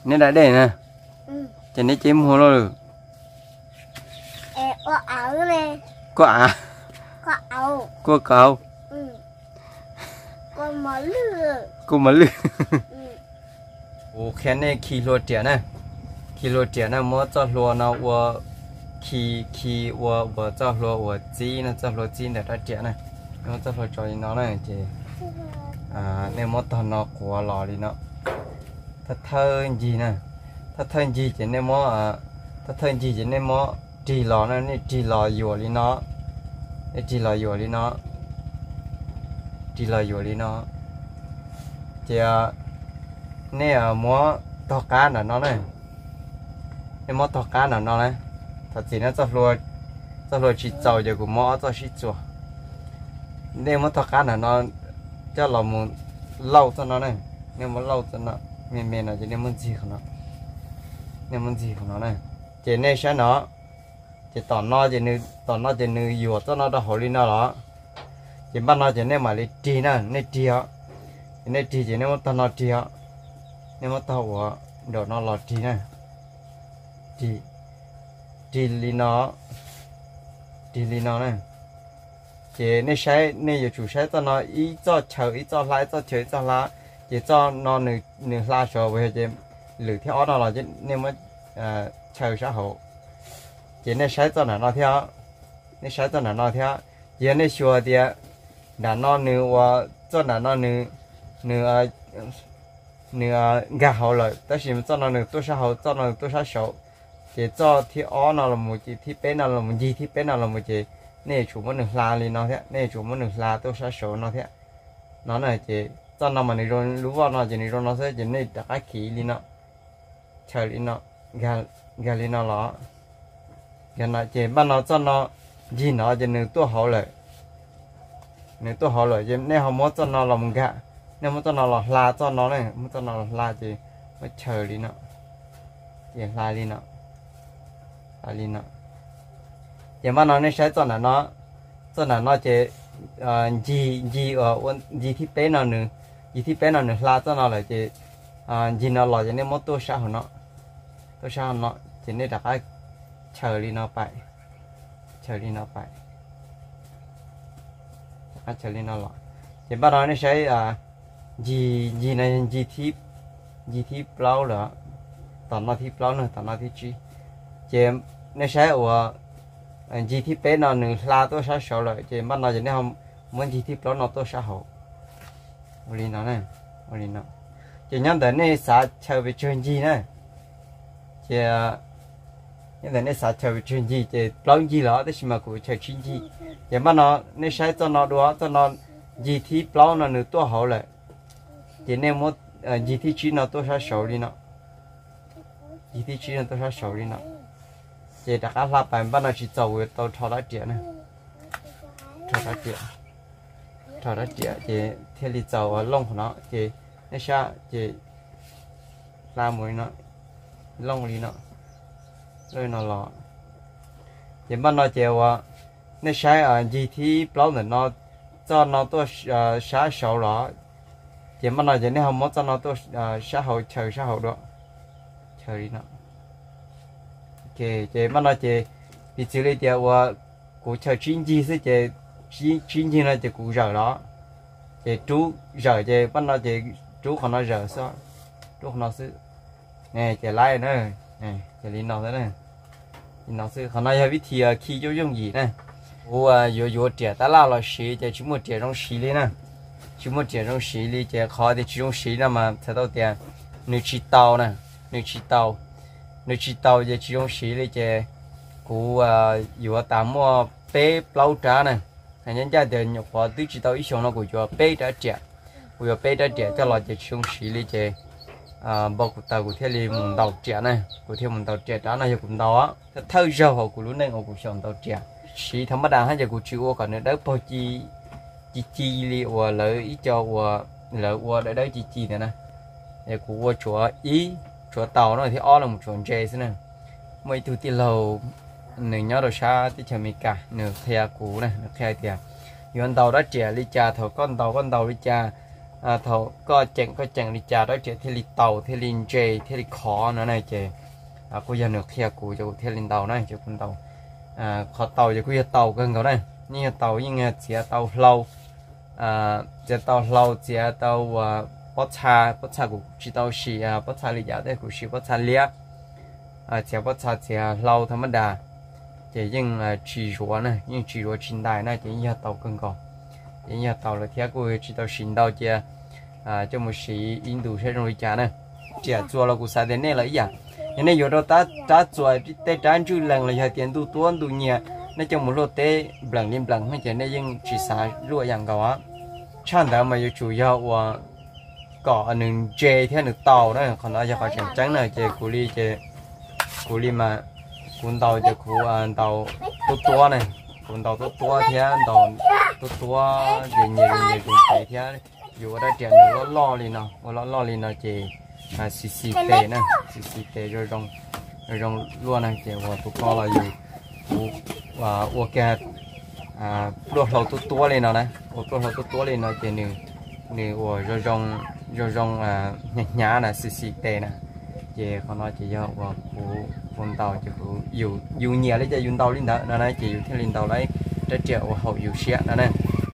Neb da dej na, ces neb ceb muag loj lawm. Kuaj av, kuaj kauv, kuaj mos lwj. Kuv qhia nej khi hlua riam na. Khi hlua riam na, muab txoj hlua no ua, khi, khi ua, ua txoj hlua uas txib no, txoj hlua txib ntawm rab riam na. Muab txoj hlua tso li no na ces nej muab tog no quav los li no. Thawj thawj ncig na, thawj thawj ncig ces nej muab, thawj thawj ncig ces nej muab rig los na, nej rig los yuam li no. Nej rig los yuam li no, rig los yuam li no. Ces nej muab tog qab nram no na. Nej muab tog qab nram no na. Thov txim na, txoj hlua tsis txaus ces kuv muab ob txoj sib txuas. Nej muab tog qab nram no coj los mus lauj txoj no na. Nej muab lauj txoj no, me me no ces nej muab ntxig qhov no. Nej muab ntxig qhov no na. Ces nej saib no, ces tom no ces nws, tom no ces nws yuam txoj no rau hauv li no los. Ces npaj no ces nej mam li rig na, nej rig os. Ces nej rig ces nej muab tog no rig os. Nej muab tog uas nraum no los rig na. Rig, rig li no, rig li no na. Ces nej saib, nej yuav tsum saib txoj no ib txoj chaw ib txoj hla, ib txoj chaw ib txoj hla. Ces txoj no nws hla saud, ces lwm thib ob no los nej muab chaw sab hauv. Ces nej saib txoj nram no thiab, nej saib txoj nram no thiab. Ces yog nej xyuas tias nram no nws ua, txoj nram no nws, nws, nws nkag hauv lawm, tab sis txoj no nws tuaj sab hauv, txoj no nws tuaj sab saud. Ces txoj thib ob no los mus, ces thib peb no los mus, ncig thib peb no los mus ces nej yuav tsum muab nws hla li no thiab, nej yuav tsum muab nws hla tuaj sab saud no thiab. No na ces txoj no mas nws zoo lub voj no ces nws zoo no xwb, ces nej rov qab khiv li no, chaw li no, nkag li no los. Ces npaj no txoj no ncig no ces nws tuaj hauv lawm. Nws tuaj hauv lawm ces nej ho muab txoj no los mus nkag, nej muab txoj no los hla txoj no na, muab txoj no los hla ces muab chaw li no, ces hla li no, hla li no. Ces npaj no nej saib txoj nram no, txoj nram no ces ncig, ncig, ncig thib peb no nws, ncig thib peb no nws hla txoj no lawm ces ncig no los ces nej muab tuaj sab hauv no, tuaj sab hauv no ces nej rov qab chaw li no pais, chaw li no pais, rov qab chaw li no los. Ces npaj no nej saib, ncig, ncig no yog ncig thib, ncig thib plaub lawm, tom no thib plaub no, tom no thib tsib. Ces nej saib uas ncig thib peb no nws hla tuaj sab saud lawm ces npaj no ces nej muab ncig thib plaub no tuaj sab hauv. Ua li no, ua li no. Ces nyob ntawm nej xav chaw pes tsawg ncig na. Ces nyob ntawm nej xav chaw pes tsawg ncig ces plaub ncig los tab sis mas kuv chaw tsib ncig. Ces npaj no nej saib txoj no dua, txoj no ncig thib plaub no nws tuaj hauv lawm. Ces nej muab ncig thib tsib no tuaj sab saud li no. Ncig thib tsib no tuaj sab saud li no. Ces rov qab hla pais, npaj no tsis txaus kuv yuav tau rho rab riam na. Rho rab riam, rho rab riam ces thiaj li txaus looj qhov no ces nej saib ces hla mus li no, looj li no, looj li no los. Ces npaj no ces uas nej saib ncig thib plaub ntawm no, txoj no tuaj sab saud los. Ces npaj no ces nej ho muab txoj no tuaj sab hauv, chaw sab hauv dua, chaw li no. Ces npaj no ces piv txwv li tias uas kuv chaw tsib ncig xwb ces, tsib ncig no ces kuv zawm los. Ces rub zawm ces npaj no ces rub qhov no zawm xwb, rub qhov no xwb. Ces laib na, ces li no xwb, li no xwb. Qhov no yog vib thi khi yooj yooj yim na. Kuv yuav yuav riam tab laj los siv ces tsis muaj riam zoo siv li na. Tsis muaj riam zoo siv li ces qhov tias tsis zoo siv no mas txhais tau tias nws tsis tau na, nws tsis tau, nws tsis tau ces tsis zoo siv li ces kuv yuav tas muaj peb plaub rab na. Hais ncaj ncaj tias nyuam qhuav twb tsis tau ib xyoos no kuv yuav peb rab riam, kuv yuav peb rab riam coj los ces tsis zoo siv li ces npau kuv taws kuv thiaj li mus ntaus riam na, kuv thiaj mus ntaus riam. Rab no yog kuv ntaus thawj zaug hauv kuv lub neej uas kuv xyaum ntaus riam. Siv thaum maj das hab ces kuv tsis ua kom nws dawb paug ci ci li uas lawv ib co uas lawv ua dawb dawb ci ci ntawd na. Es kuv ua tsuav ib, tsuav taus no thiab ob los mus tsuav ntse xwb na. Muaj ib tug tij laug nws nyob rau sab teb chaws Amelikas nws qhia kuv na, nws qhia tias yuav ntaus rab riam li cas, thaum koj ntaus koj ntaus li cas, Thaum koj ceem koj ceem li cas rab riam thiaj li taus thiaj li ntse thiaj li khov no na ces kuj yog nws qhia kuv ces kuv thiaj li ntaus na ces kuv ntaus. Qhov taus ces kuj yog taus kawg nkaus na, yeej yog taus yeej yog txiav tau hlau, txiav tau hlau txiav tau pob txha, pob txha kuv tsis tau siv pob txha li cas tab kuv siv pob txha liab, txiav pob txha txiav hlau tha mab das, ces yeej tsis zuav na, yeej tsis zuav tsis ntais na ces yeej yog taus kawg nkaus. Ces yeej yog taus lawm thiab kuj tsis tau siv ntau cia coj mus siv ib ntus saib zoo li cas na. Riam txuas los kuv xav tias nej los ib yam, yog nej yuav rau rab txuas tej rab ntswj lees los yog tias ntuj tuab ntuj nyias, nej coj mus luaj teb nplees li nplees no ces nej yeej tsis xav luaj yam nkaus. Tshaj ntawd mas yuav tsum yog uas kom nws ntse thiab nws taus na, qhov no yog qhov tseem ceeb na ces kuv li ces kuv li mas kuv ntaus ces kuv ntaus tuab tuab na, kuv ntaus tuab tuab thiab ntaus tuab tuab ces nyias nyias zoo pes thiab. Yus ua rab riam nws loj loj li no, ua loj loj li no ces xis xis tes na, xis xis tes zoo zoo luaj na ces uas tus ko los yus, kuv ua kiag pluaj hlau tuab tuab li no na, ua pluaj hlau tuab tuab li no ces nws uas zoo zoo hnyav hnyav na xis xis tes na. Ces qhov no ces yog uas kuv, kuv ntaus ces kuv, yus nyiam li ces yus ntaus li ntawd no na ces yus thiaj li ntaus lawm rab riam uas haum yus siab no na.